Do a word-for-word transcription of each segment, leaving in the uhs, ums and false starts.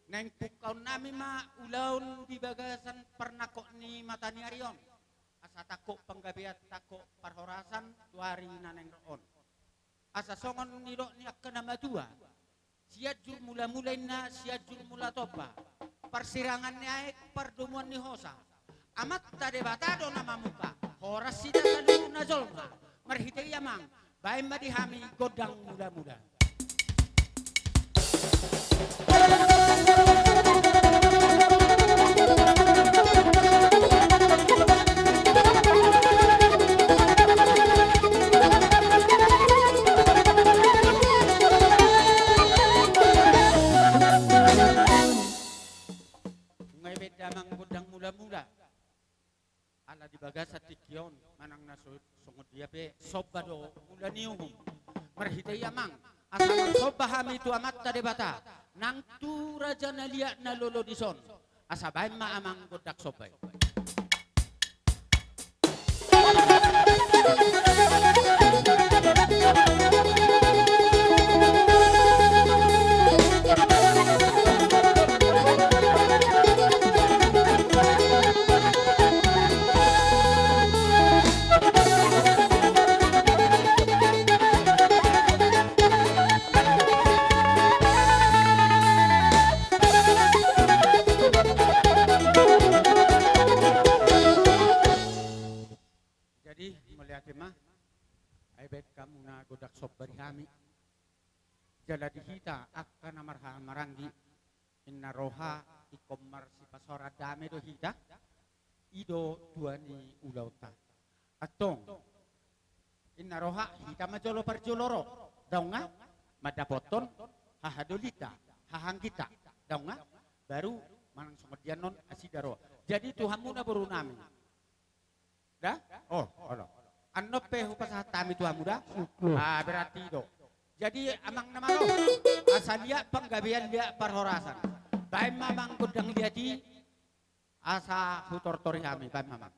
Naeng pungkaonnami ma ulaon di bagasan parnangkok ni mataniari on, asa tangkok panggabean, tangkok parhorasan tu ari na naeng ro on. Asa songon nidok ni angka na matua, Sianjur Mulamula inna, Sianjur Mula Tompa, parsirangan ni aek, pardomuan ni hosa. Amanta Debata do na mamuka, horas hita saluhutna jolma. Marhite i amang, baen ma di hami gondang mulamula. Nunga dibaen damang gondang mulamula. Ala di bagasan tingki on manang na so-, songon dia pe somba do mula ni uhum. Marhite i amang, asa marsomba hami tu Amanta Debata nang tu raja na liat na lolo dison. Asa baen ma amang gondang somba i. Jadi, mauliate ma, ai baen hamuna gondang somba di hami. Jala di hita angka na marhaha maranggi, inna roha ingkon marsipasaoran dame do hita, i do tua ni ulaonta. Antong, inna roha hita ma jolo parjolo ro, daong nga, mandapothon hahadolinta, hahaangginta, daong nga, baru manang songon dia annon nasida ro. Jadi tu hamuna borunami. Da? Oh, olo. Annon pe hupasahat hami tu hamu da? Ah, berarti i do. Jadi amang na malo, asa liat panggabean, liat parhorasan. Baen ma amang gondang liat i, asa hutortori hami, baen ma amang.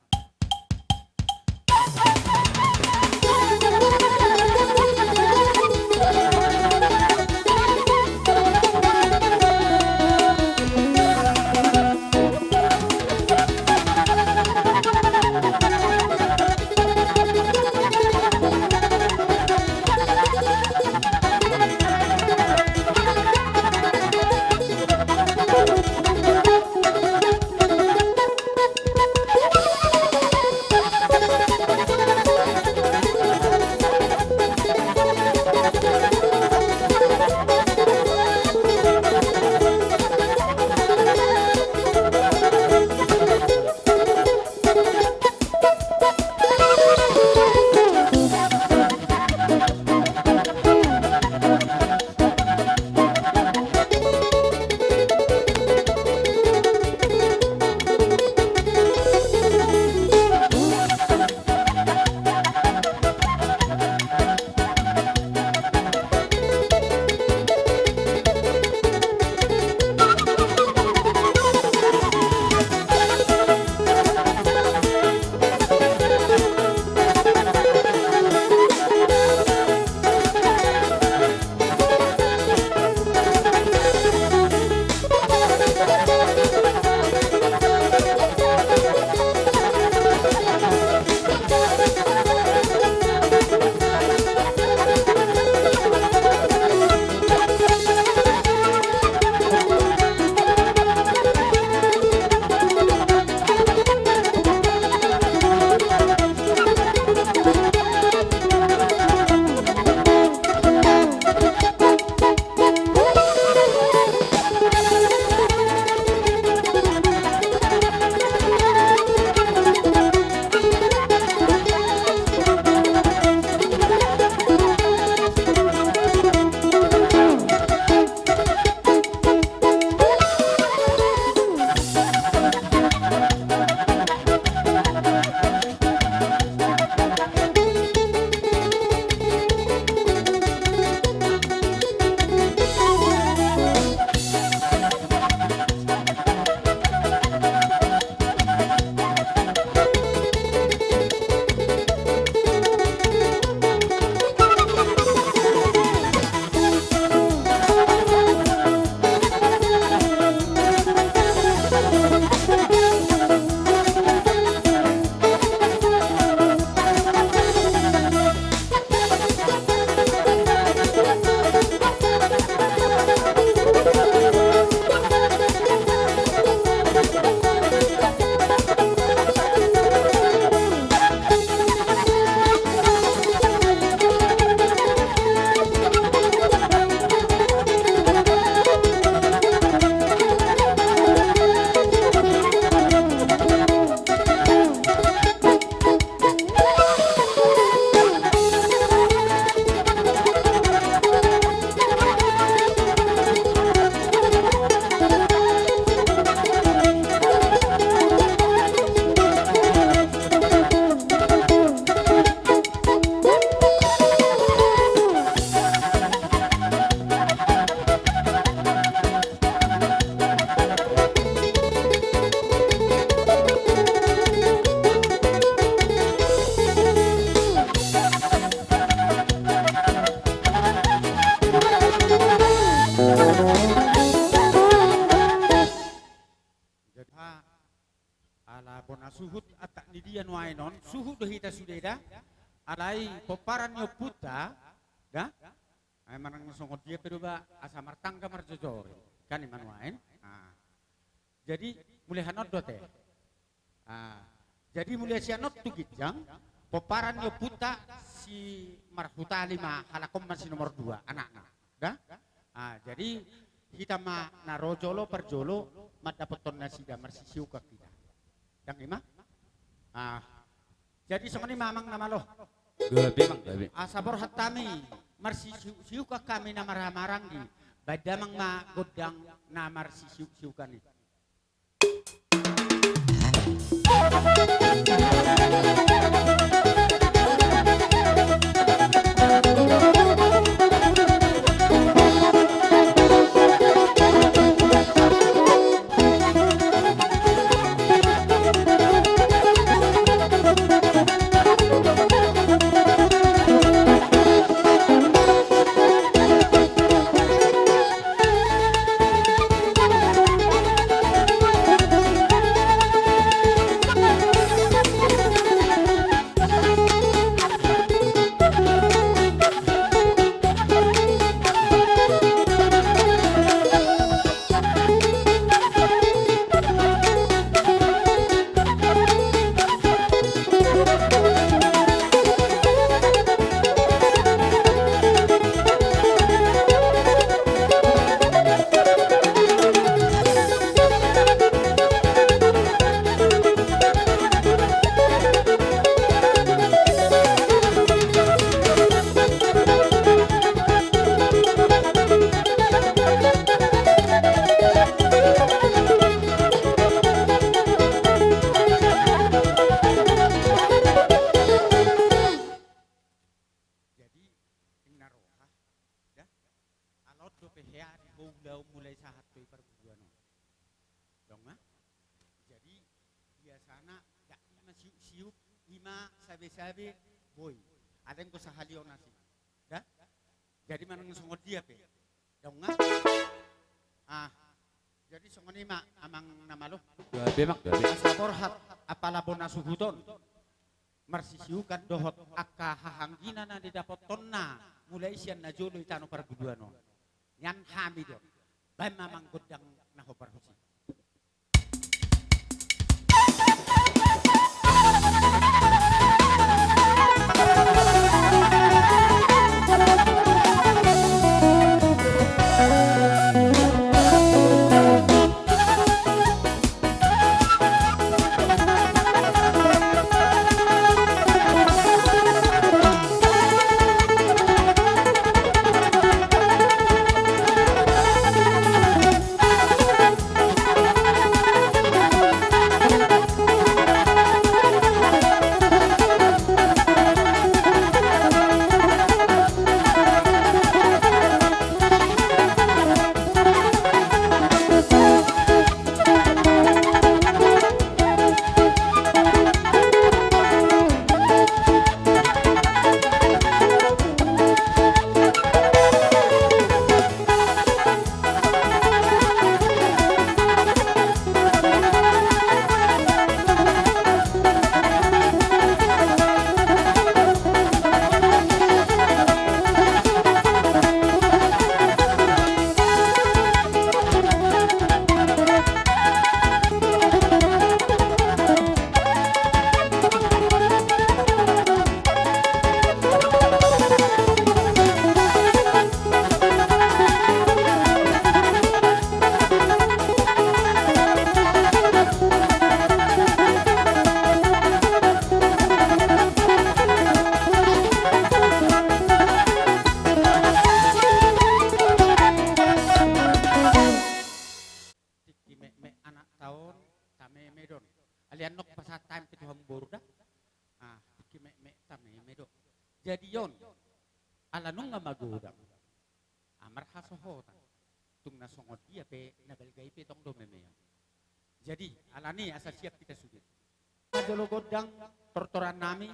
bona suhut, antak ni dia nuaeng on, suhut do hita sude da, alai pomparan ni ompunta, da? Ai manang songon dia pe do ba, asa martangga marjojori. Kan i ma nuaeng. Ah. Jadi, mule hanon do ate. Ah. Jadi, mule sian on tu ginjang, pomparan ni ompunta si Marhutali ma, halak on ma si nomor dua, anakna. Da? Ah, jadi, hita ma na ro jolo parjolo, mandapothon nasida marsisiukan hita. Dang i ma? Ah. Jadi songon i ma amang na malo. Gabe, amang, gabe. Asa borhat hami, marsisiukan hami na marhahamaranggi. Baen damang ma gondang na marsisiukan i. Jadi, ninna roha, da? Ala on dope hea diboula on mulai sahat tu i parguruan on. Dong ma? Jadi, biasana, da, i ma siup-siup, i ma sabe-sabe, boi. Ada yang kusahali on asi. Da? Jadi manang songon dia pe. Dong nga? Ah. Jadi songon i ma amang na malo. Gabe, amang, gabe. Asa borhat apala bona suhut on. Marsisiukan dohot angka hahaanggina na nidapothonna mulai sian na jolo i tano parguruan on. Nian hami do. Baen ma amang gondang na hombar husi. Tingki metmet anakta on, tameme do on. Alai annon pasahat hami pe tu hamu boru da. Ah, tingki metmet tameme do. Jadi on, ala nunga magodang. Ah, marhasohotan. Tung na songon dia pe na balga i pe tong do memeon. Jadi, alani asa siap hita sude. Jolo gondang tortoran nami,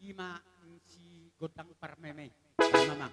i ma si gondang parmeme. Mama.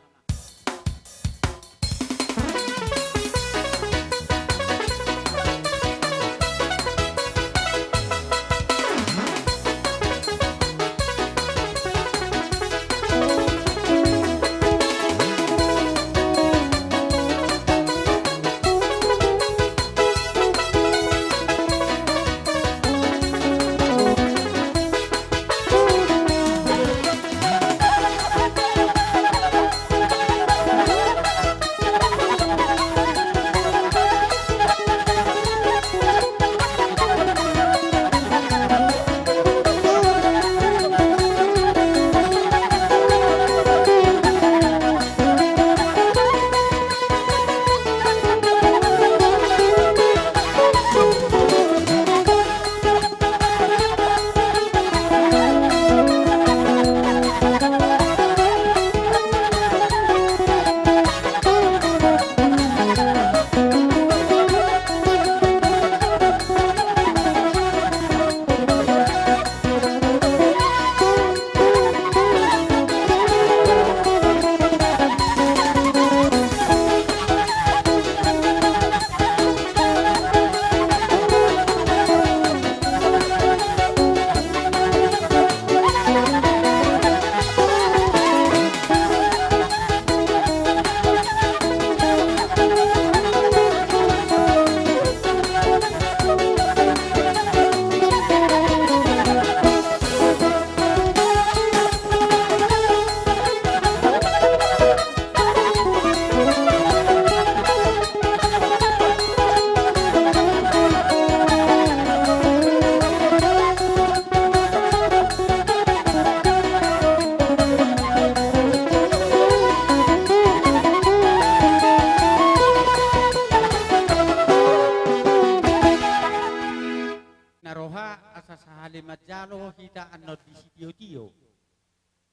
Alai manjalo hita annon di sitiotio.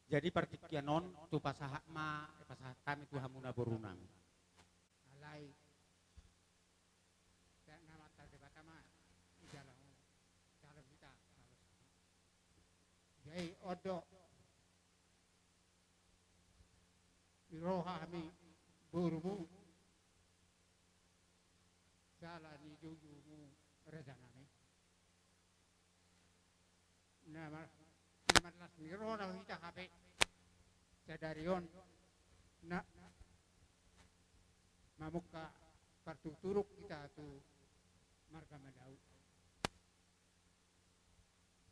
Jadi partingkian on tu pasahat ma, pasahat hami tu hamu na boru nami. Alai na mata Debata ma, jalo, jalo hita. Jadi on do di roha hami borumu, siala ni joujoumu raja nami. Na mar-, na marlas ni roha do hita hape sadari on na mamungka partuturuk hita tu marga Madao.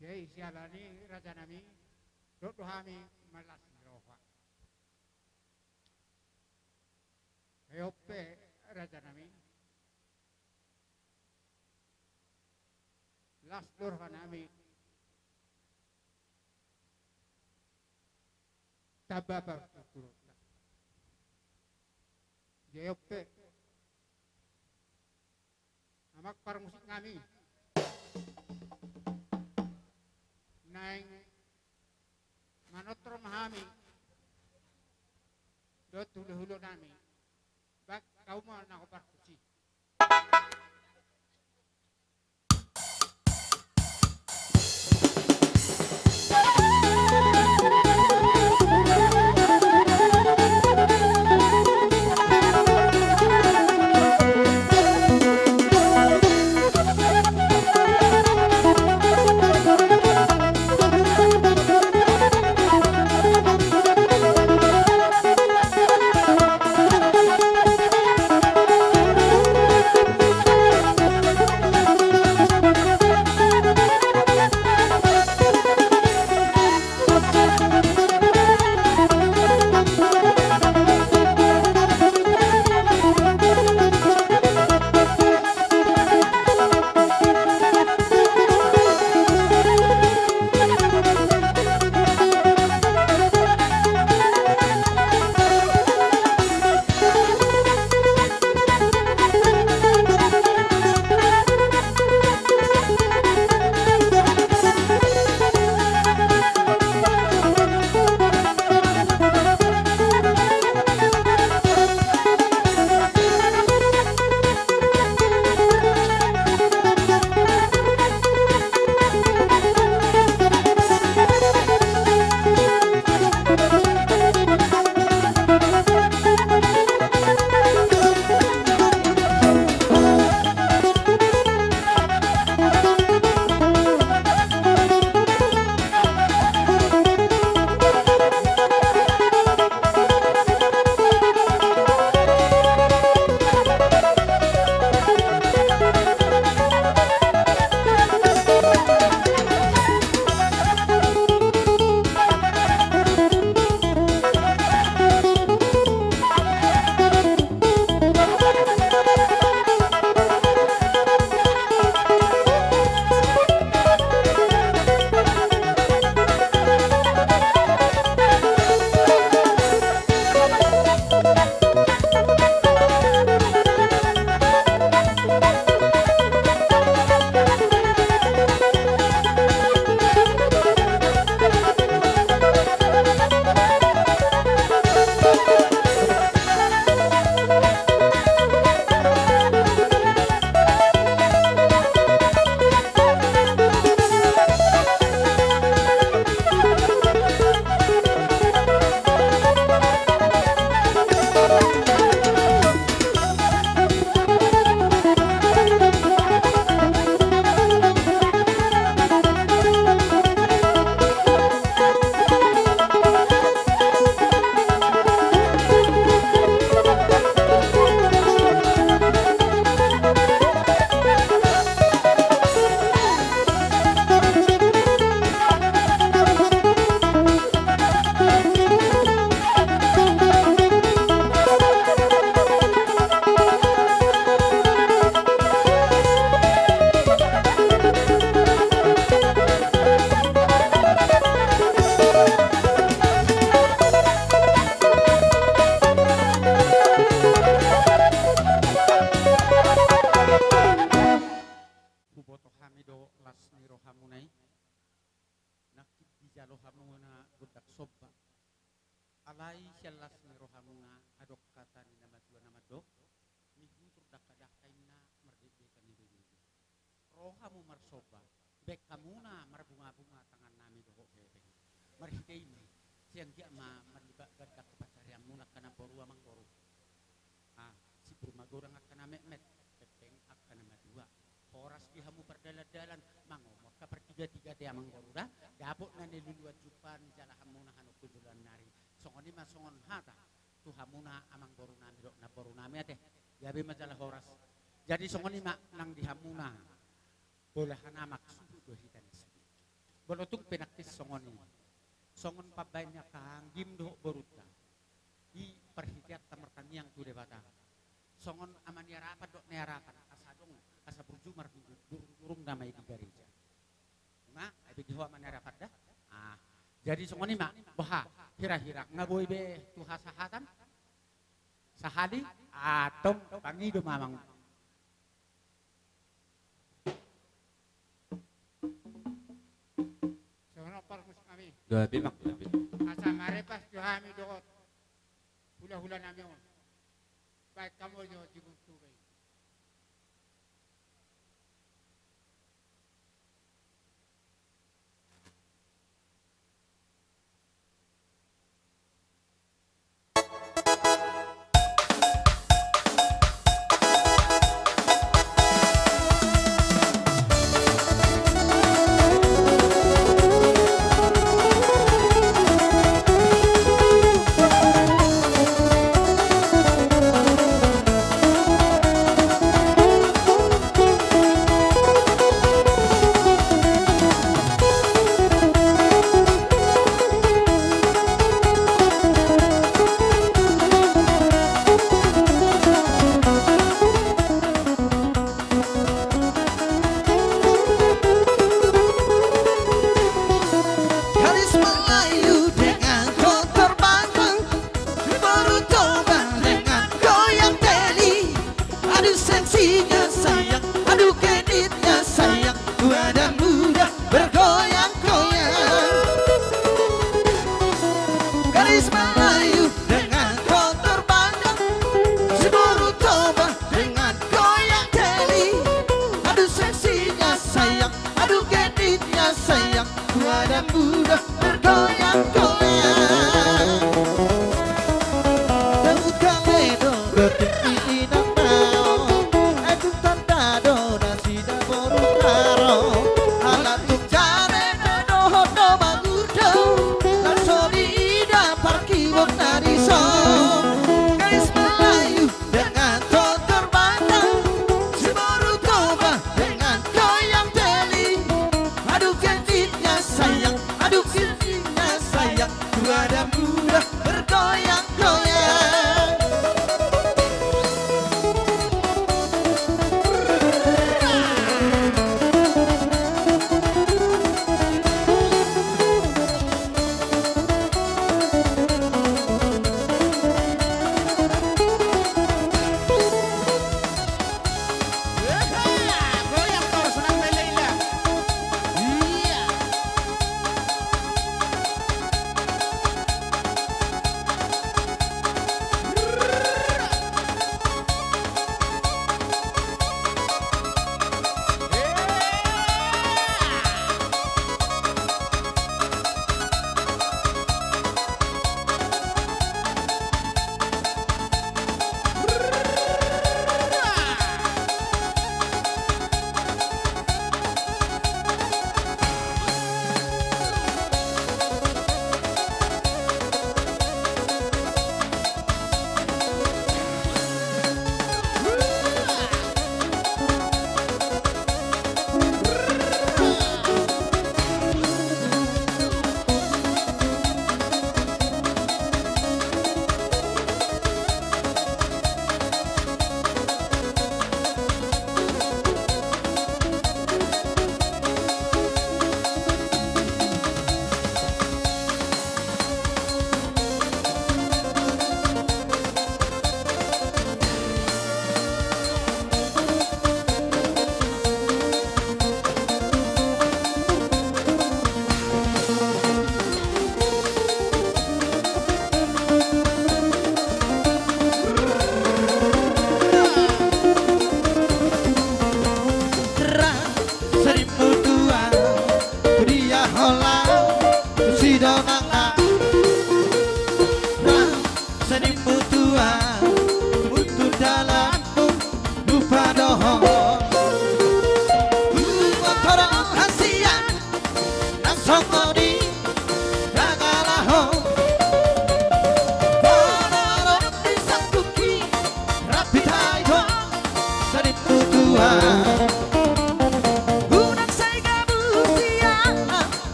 Jadi siala ni raja nami, dohot do hami marlas ni roha. Ai on pe raja nami, las do roha nami tamba partuturukta. Jadi on pe amang parmusik nami, naeng manontor ma hami dohot hulahula nami. Baen hamu ma nanggo parkusi. Jalo hamuna gondang somba. Alai sian las ni rohamuna adong hata ni na matua na mandok: Mihutur dangkadangka inna, mardekdekan ibeluilu. Ro hamu marsomba, baen hamuna marbungabunga tangannami dohot hepeng. Marhite i ma, sai anggiat ma marlipat ganda tu pansarianmuna angka namboru amangboru. Ah, sibur magodang angka na metmet, hepeng angka na matua. Horas di hamu pardalandalan, mangomo angka partigatiga te amangboru da, dapot na niluluan jumpang jala hamuna hanungkun joloan nari. Songon i ma songon hata tu hamuna amangborunami dohot namborunami ate. Gabe ma jala horas. Jadi songon i ma nang di hamuna. Bolahan amak suhut do hita na sude. Molo tung pe nangkin songon i, songon pambaen ni angka anggim dohot borunta, i parhiteanta martangiang tu Debata. Songon ama ni arapan dohot na i arapan, asa adong, asa burju marhundung, durung-durung nama i di gareja. Nga, ai bege ho ama ni arapan da. Ah, jadi songon i ma, boha, hira-hira nga boi be tu hasahatan? Sahali, antong pangido ma amang. Songon on parmusik nami. Gabe ma, gabe. Asa marepas jo hami dohot hulahula nami on. Baen hamu jo jibun tuba i.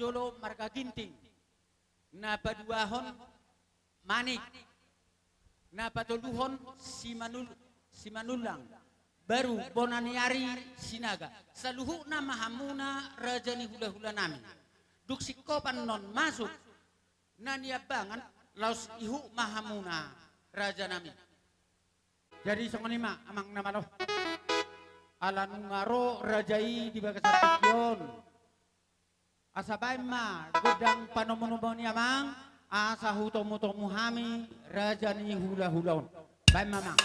Jolo marga Ginting, na paduahon Manik, na patoluhon Simanul-, Simanullang, baru bona ni ari Sinaga. Saluhutna ma hamuna raja ni hulahulanami. Dung singkop annon masuk na niambangan, laos ihut ma hamuna rajanami. Jadi songon i ma amang na malo. Ala nunga ro raja i di bagasan tingki on, asa baen ma gondang panomunomu ni amang, asa hutomutomu hami raja ni hulahula on. Baen ma amang.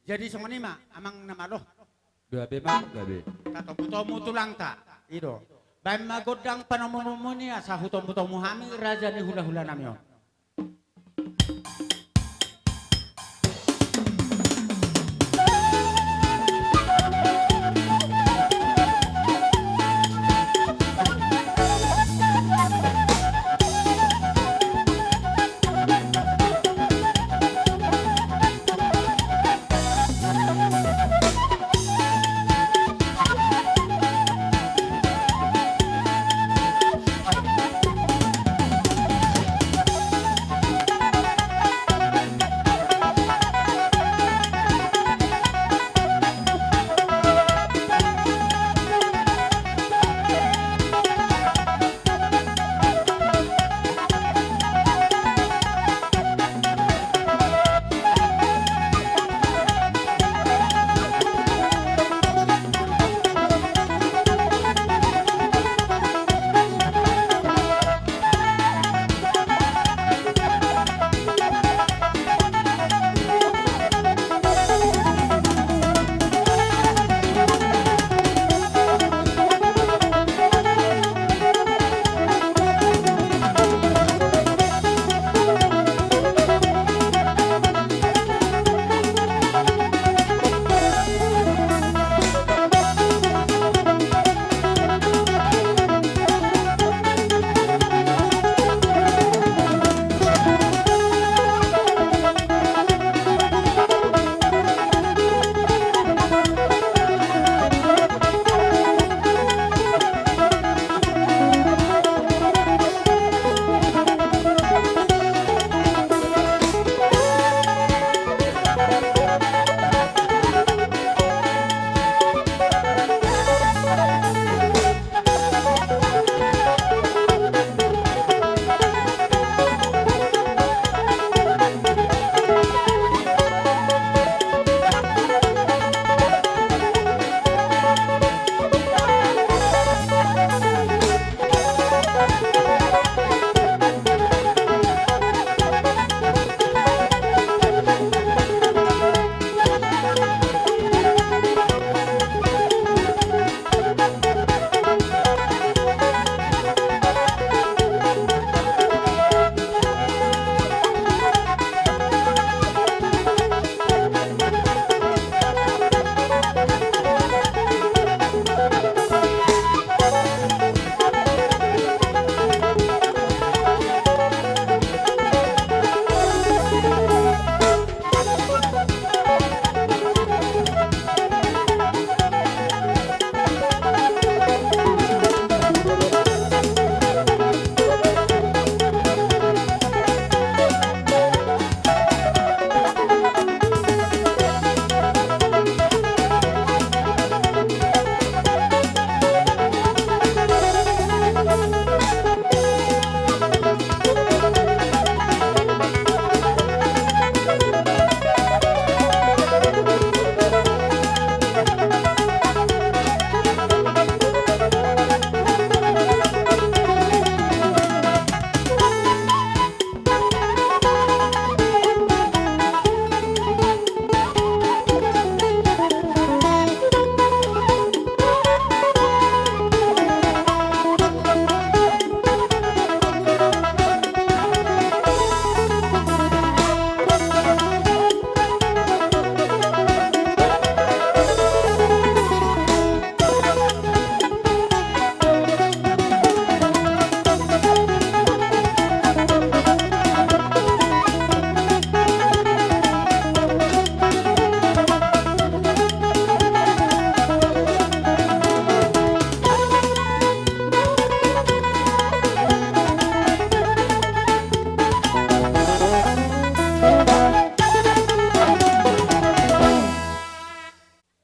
Jadi songon i ma amang na malo. Gabe ma, gabe. Tatomu-tomu tulangta. I do. Baen ma gondang panomunomuon i asa hutomu-tomu hami raja ni hulahulanami on.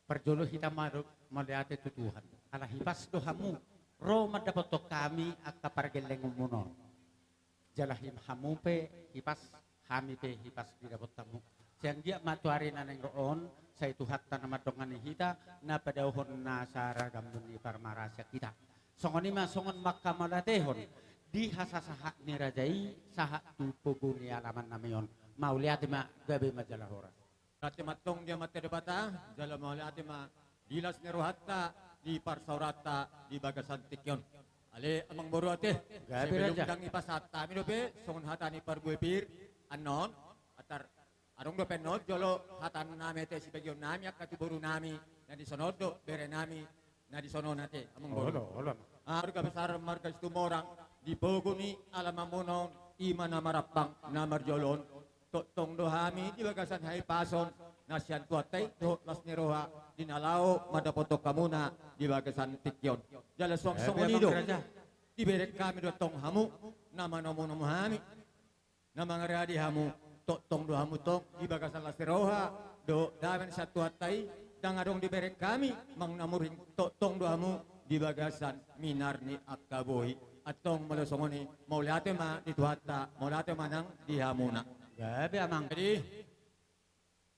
Parjolo hita maro-, mauliate tu Tuhan. Ala hipas do hamu ro mandapothon hami angka pargellengonmuna on. Jala him-, hamu pe hipas, hami pe hipas didapot hamu. Sai anggiat ma tu ari na naeng ro on, sai Tuhanta na mandongani hita, na padaohon nasa ragam ni parmaraan sian hita. Songon i ma songon manghamauliatehon di hasasahat ni raja i, sahat tu pogu ni alamannami on. Mauliate ma, gabe ma jala horas. Mauliate ma antong di Amanta Debata, jala mauliate ma di las ni rohanta, di parsaoranta di bagasan tingki on. Ale amangboru ate, gabe sebelum raja. Ndang dipasahat hami dope songon hata ni parbue pir annon, antar adong dope annon jolo hatanami ate, sibagionnami angka tu borunami na dison on dohot berenami na dison on ate amangboru. Olo, olo. Ah, marga besar marga Situmorang, di pogu ni alamanmuna on, i ma na marampang na marjolo on. Tongtong do hami di bagasan hahipason na sian Tuhanta i dohot las ni roha di na laho mandapothon hamuna di bagasan tingki on. Jala suang songon i do dibereng hami do tong hamu na manomunomu hami, na mangaradi hamu. Tongtong do hamu tong di bagasan las ni roha dohot dame na sian Tuhanta i. Ndang adong dibereng hami manang na murhing, tongtong do hamu di bagasan minar ni angka bohi. Antong molo songon i, mauliate ma di Tuhanta, mauliate ma nang di hamuna. Gabe amang. Jadi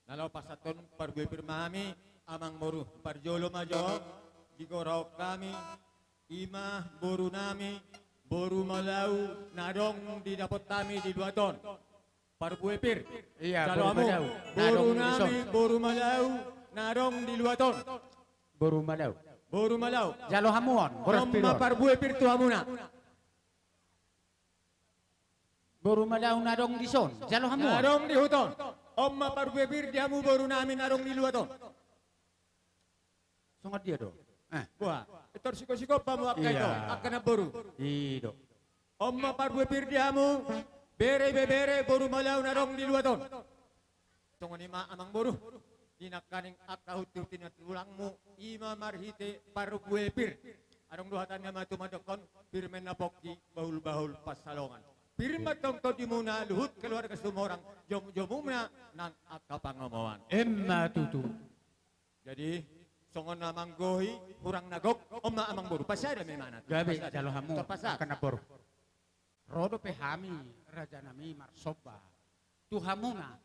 na laho pasahathon parbue pir ma hami amangboru. Parjolo ma jo digorahon hami, i ma borunami boru Malau na adong didapot hami di luat on. Parbue pir. Ia, jalo hamu. Borunami boru Malau na adong di luat on. Boru Malau. Boru Malau. Jalo hamu on. Boru pir on. Parbue pir tu hamuna. Boru Malau na adong dison. Jalo hamu on. Na adong di huta on. On ma parbue pir di hamu borunami na adong di luat on. Songon dia do. Eh. Buha. Etor siko-siko pamu angka ito. Angka namboru. I do. On ma parbue pir di hamu bere ibebere boru Malau na adong di luat on. Songon i ma amangboru, di nangkaning angka hunti-hunti na tulangmu, i ma marhite parbue pir. Adong do hata ni amang tumandangkon, pir ma na pongki, bahul-bahul pansalongan. Pir ma tong tondimuna luhut keluarga Situmorang, jomu-jomuna nang angka pangomoan. Emma tutu. Jadi songon na manggohi hurang na gok, on ma amangboru. Pasada memang na tu. Gabe jalo hamu. Angka namboru. Ro dope hami rajanami marsomba tu hamuna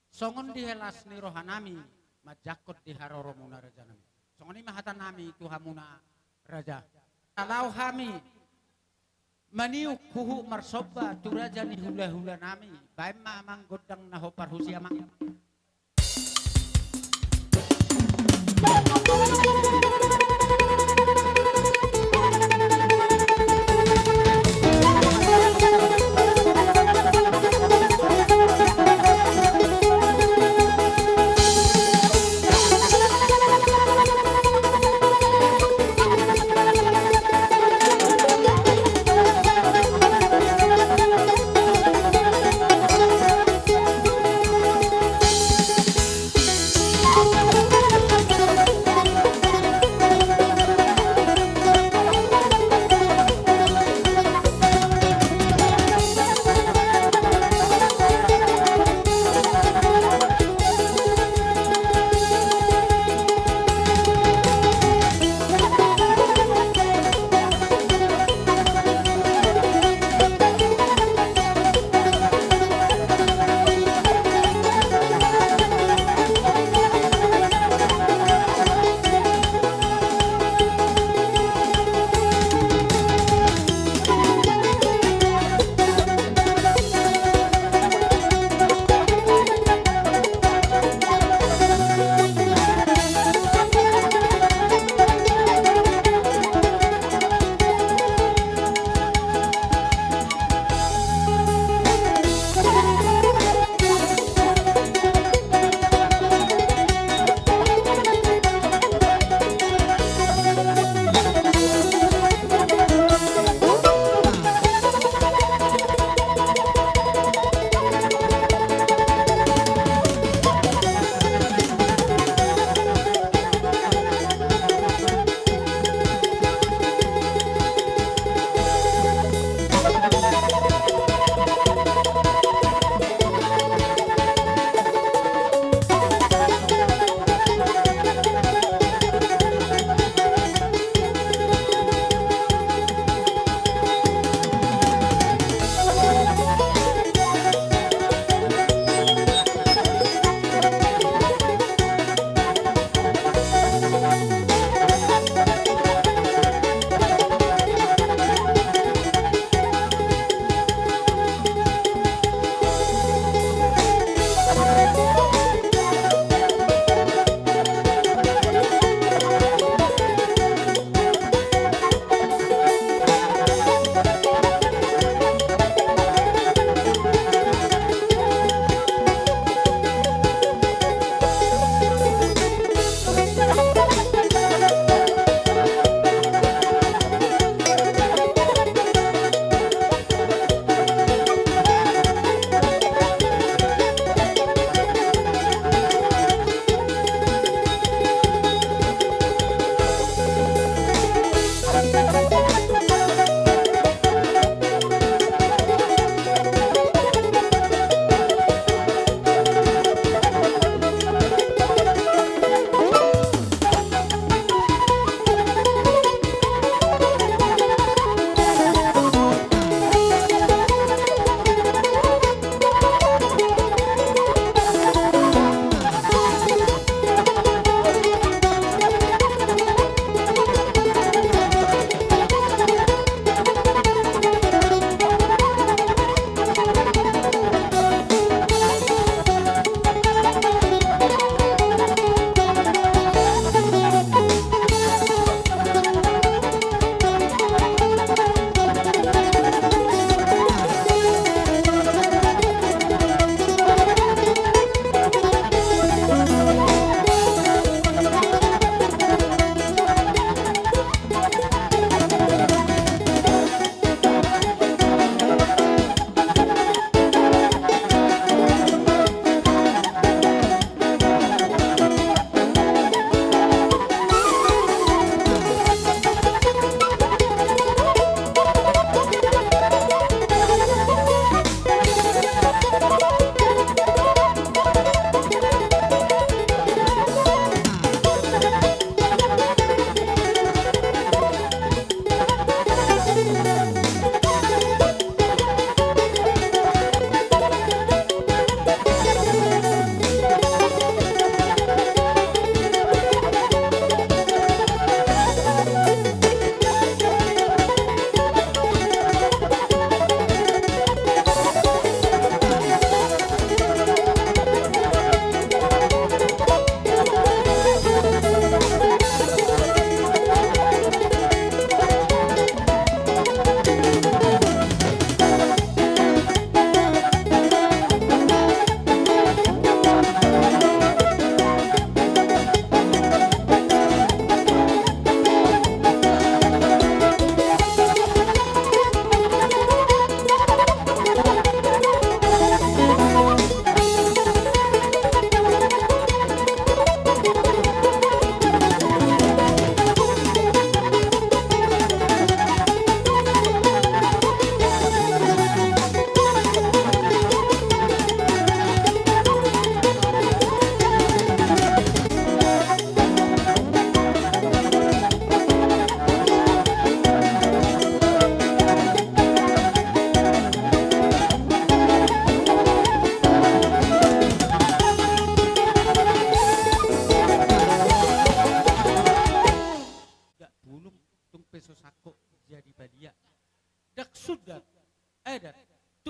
songon di las ni rohanami manjangkon di haroromuna rajanami. Songon i ma hatanami tu hamuna raja. Laho hami maniuk huhut marsomba tu raja ni hulahulanami. Baen ma amang gondang na hombar husi amang.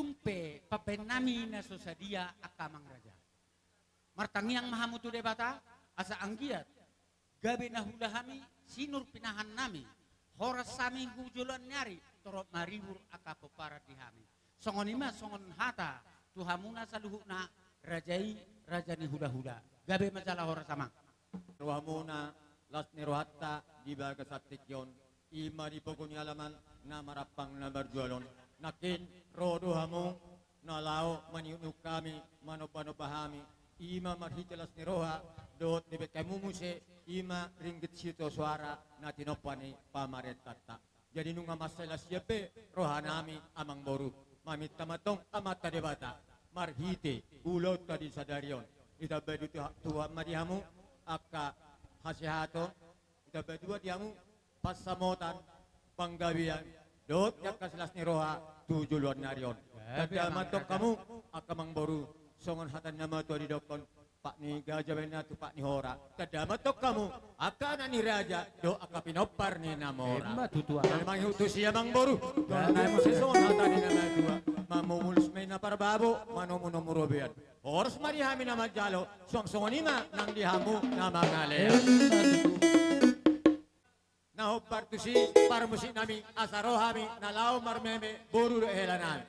Tung pe pambahen nami na so sadia angka amang raja. Martangiang ma hamu tu Debata, asa anggiat gabe na huula hami sinur pinahan nami, horas hami tu joloan ni ari, torop maribur angka pomparan di hami. Songon i ma songon hata tu hamuna saluhutna, raja i raja ni hulahula. Gabe ma jala horas amang. Rohamuna, las ni rohanta di bagasan tingki on, i ma di pogu ni alaman na marampang na marjual on. Nangkin ro do hamu na laho manihuthut hami, manombanomba hami, i ma marhite las ni roha dohot dibahen hamu muse, i ma ringgit sitio soara na tinompa ni pamarentanta. Jadi nunga mansai las ia pe rohanami amang boru, maminta ma tong Amanta Debata marhite ulaonta di sadari on, ditamba Tuhan ma di hamu angka hasehaton, ditamba Tuhan di hamu pansamotan, panggabean dohot angka silas ni roha tu joloan ni ari on. Tanda ma tong hamu angka amang boru, songon hata ni na matua didokkon, pat ni gaja bahen na tu pat ni hora. Tanda ma tong hamu angka anak ni raja dohot angka pinompar ni na mora. Ima tutu. Jadi mangihuthon tusi amang boru, songon hata ni na matua, mamumulus ma i na parbabo, manomunomu robean. Horas ma di hami na manjalo, suang songon i ma nang di hamu na mangalean. Na hombar tusi parmusik nami, asa ro hami na laho marmeme boru dohot hela nami.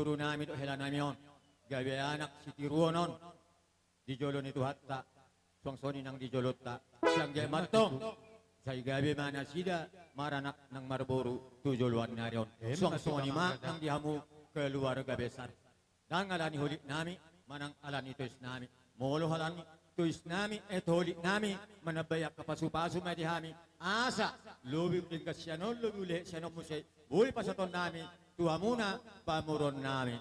boru nami dohot hela nami on, gabe anak sitiruon on di jolo ni Tuhanta, suang songon i nang di jolonta. Sai anggiat ma antong, sai gabe ma nasida maranak nang marboru tu joloan ni ari on. Suang songon i ma nang di hamu keluarga besar. Ndang ala ni holit nami manang ala ni tois nami. Molo ala ni tois nami, eh, holit nami, manambai angka pasupasu ma di hami, asa lobi denggan sian on, lobi ulehe sian on muse, boi pasahaton nami tu hamuna pamoruon nami.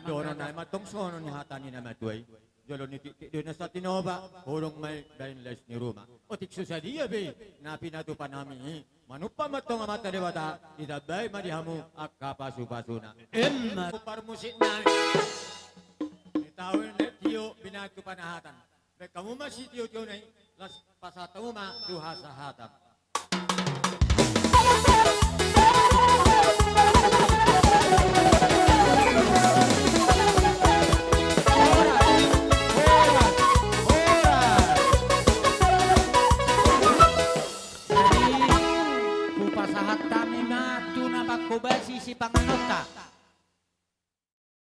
Dohonon nami ma antong songon hata ni na matua i: Jolo ni tiktik do i na so tinopa, holong ma i bahen lais ni ruma. Otik so sadia pe na pinatupa nami i, manumpak ma antong Amanta Debata, ditambai ma di hamu angka pasupasuna. Emma. Parmusik nami, di taon na tio pinatupa na hatan. Bahen hamu ma sitiotio na i, laos pasahat hamu ma tu hasahatan. Jadi, hupasahat hami ma tu na manghobasi sipanganonta.